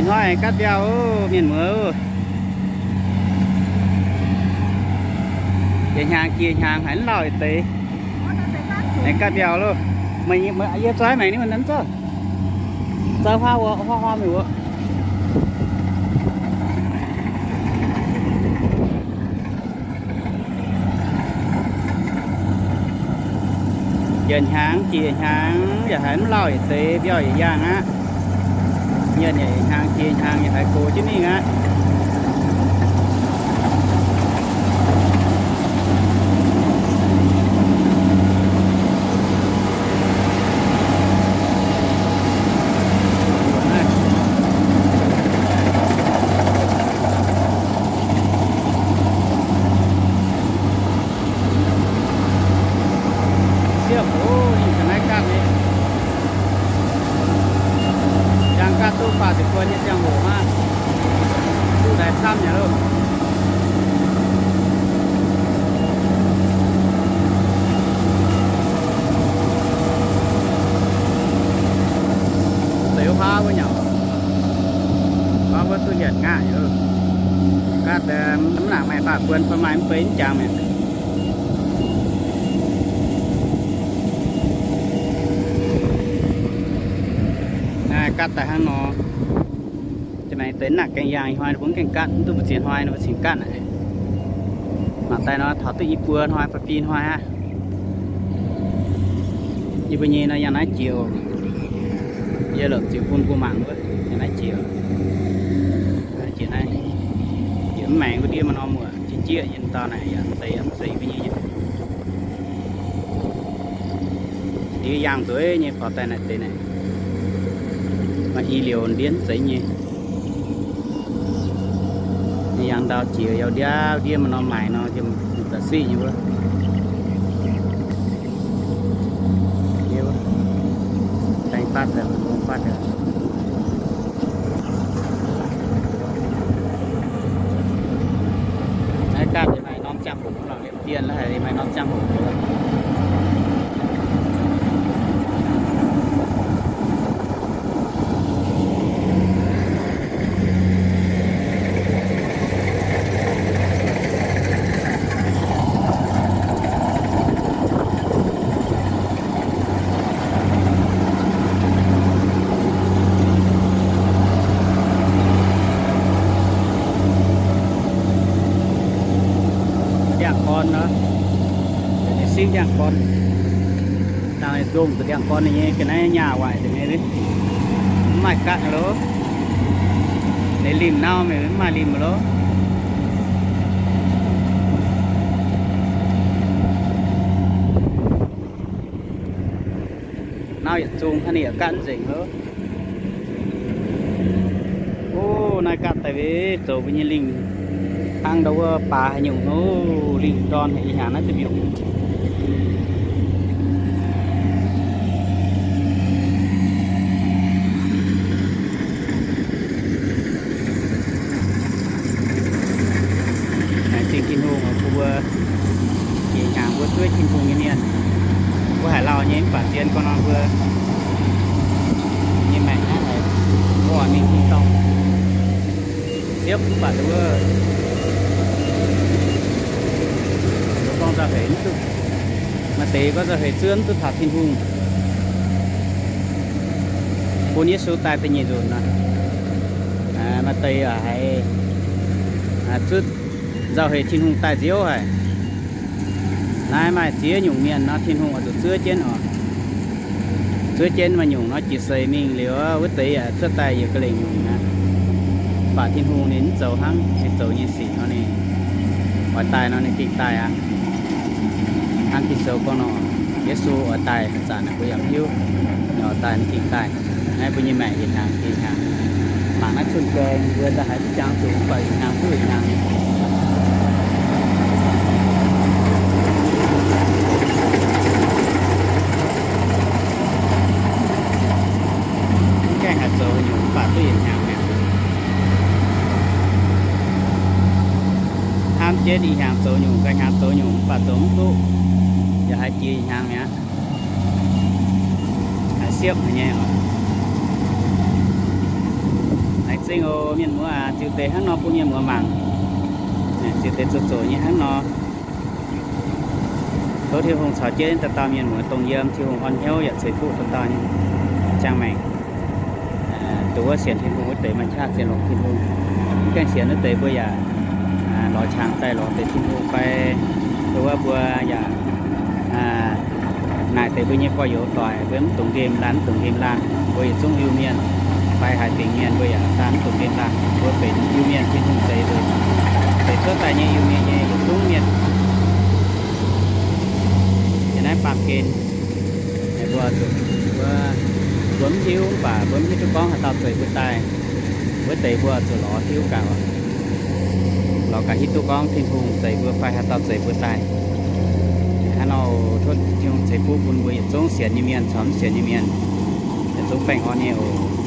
Hnoi gaatv mbiauh, mienh muoz. Yietc hnyangx jiex hnyangx haiz mv lauh yietc deix. Aengx gaatv mbiauh loh. Meih, yie zoi maengx ninh mbuo nzuonx zouv. Zouv huaav wuov, huaav huaav mingh wuov. Yietc hnyangx jiex hnyangx yaac haiz mv lauh yietc deix, mbiauh yietc yaangh aqv. Mienh yaac yietc hnyangx jiex hnyangx yaac haiz gox jienv mingh aqv. Siepv oc, ninh ga'naaiv gaatv nyei. Njang gaatv duqv faah ziepc buon nyei ziangh hoc hnangv. Duqv ndaix camv nyei loh. Zeix huaav wuov nyauc. Huaav wuov duqv hietc ngaqv nyei loh. Gaatv mv nangc maaih faah buon fai maaih mv bei mv jangx mi'aqv. Naaiv gaatv daaih hnangv nor. Jiex maengx deix nangc gaengh yaangh ih hnoi, ninh mbuo mv gaengh gaatv, mv duqv mbu'ziex hnoi, ninh mbuo cingx gaatv aqv. Mangc daaih nor, taux duqv i buo hnoi fai biei hnoi aqv. Yie mbuo nyei nor yangh naaiv jiex oc. Yie lomc ziux bun mbuo mangc wuov, yangh naaiv jiex. Jiex naaiv, jiex mv maengx wuov ndiev maaih norm muoc, jiex jieqv nyei dauh naaic yaac deix yaac mv zeiz mbuo nyei. Ndiev yaangh nzueiz nyei, faaux daaih naaic deix naaic, maaih i liouc ndiev mv zeiz nyei. Yangh ndau jiex yaac ndiav ndiev maaih norm maaic nor, za'siqv nyei wuov. Baeng fatv, baeng fatv. Naaiv gaatv maaih norm ziangh hoc lorqc, liemh dien la'haiz maaih norm ziangh hoc. Ndiangx-gorn nor, ninh sipv ndiangx-gorn. Dangh ninh zongh deix ndiangx-gorn nyei, ga'naaiv nyaah waaic deix nyei, mv maaih gaatv loh. Ninh limh nau, mv maaih limh loh. Nau yietc zungh hnangv, ninh yaac gaatv nzengc loh. Ov, naaiv gaatv daaih mv zoux mbuo nyei lingh hnangv ndau wuov baax haaix nyungc nor, lingh ndorn haic ih hnyangx naaiv duqv mbiungc. Laengz zingh Tin-Hungh oc, bun mbuo jiex hnyangx mbuo zuov Tin-Hungh nyei mienh. Mbuo haiz lauh nyei mv baac zien gorngv nor mbuo nyei maengc naaiv haiz mv orn mingh tin-dorngh. Siepv mv baac nduov, gorngv nzauh heix mv duqv. Maaih deix gorngv nzauh heix zuov mv duqv taux Tin-Hungh. Bun Yesu daaih da'nyeic nzunc nor, maaih deix haiz zuov nzauh heix Tin-Hungh daaih nziouv haic. Naaiv maaih ziex nyungc mienh nor, Tin-Hungh oix zuqc zuov jienv oc. Zuov jienv maaih nyungc nor jiex seix mingh liuz, wuov deix yaac cuotv daaih yietc ga'lengc nyungc aqv. Mv baac Tin-Hungh ninh mv zoux hnangv, ninh zoux nyei sic nor ninh oix daaih nor ninh gengh daaih aqv. Hnangv Ging-Sou gorngv nor, Yesu oix daaih haaix zanc mbuo yaac mv hiuv, ninh oix daaih ninh gengh daaih. Naaiv mbuo nyei maengc yietc hnyangx jiex hnyangx. Mangc naaiv cun-gaeng mbuo daaih haiz duqv jangx zuqc, mv baac yietc hnyangx duqv yietc hnyangx. Mv gaengh haiz zoux nyungc mv baac duqv yietc hnyangx mi'aqv. Hnamv jienv ih hnyangx zoux nyungc, ganh hnyangx zoux nyungc mv baac zoux mv duqv, yaac haiz jiex ih hnyangx mi'aqv. Haiz siepv haic nyei oc. Haiz Zingh oc mienh muoz aac, ziux deix hnangv nor bun mienh muoz mangc. Ziux deix zoqc zoqc nyei hnangv nor. Tov Tin-Hungh caux jienv dauh dauh mienh muoz dongh yiem, Tin-Hungh orn hnyouv yaac ceix fuqv dauh dauh nyei ziangh maengc. Dongh wuov sienx Tin-Hungh wuov deix maaih qaqv sienx longx Tin-Hungh. Mv gaengh sienx wuov deix mbuo yaac lorz qangx daaih lorz deix Tin-Hungh fai. Dongh wuov mbuo yaac naaic deix mbuo nyei gorx-youz doic, mbuo mv dungx nqemh laanh, mv dungx nqemh laanh. Mbuo yietc zungv Iu-Mienh fai haaix dingc mienh mbuo yaac daaih mv dungx nqemh laanh. Mbuo benx Iu-Mienh, Tin-Hungh zeix mbuo, zeix cuotv daaih nyei Iu-Mienh nyei yietc zungv mienh. Yiem naaiv baamh gen mbuo zuqc, mbuo, mbuo mv hiuv mv baac mbuo mv hiuv duqv gorngv haaix dauh zeix mbuo daaih. Wuov deix mbuo zuqc lorz hiuv gaax, lorz gaax hiuv duqv gorngv Tin-Hungh zeix mbuo fai haaix dauh zeix mbuo daaih. Hnangv nor tov Tin-Hungh ceix fuqv bun mbuo yietc zungv sienx nyei mienh caux mv sienx nyei mienh, yietc zungv baengh orn nyei oc.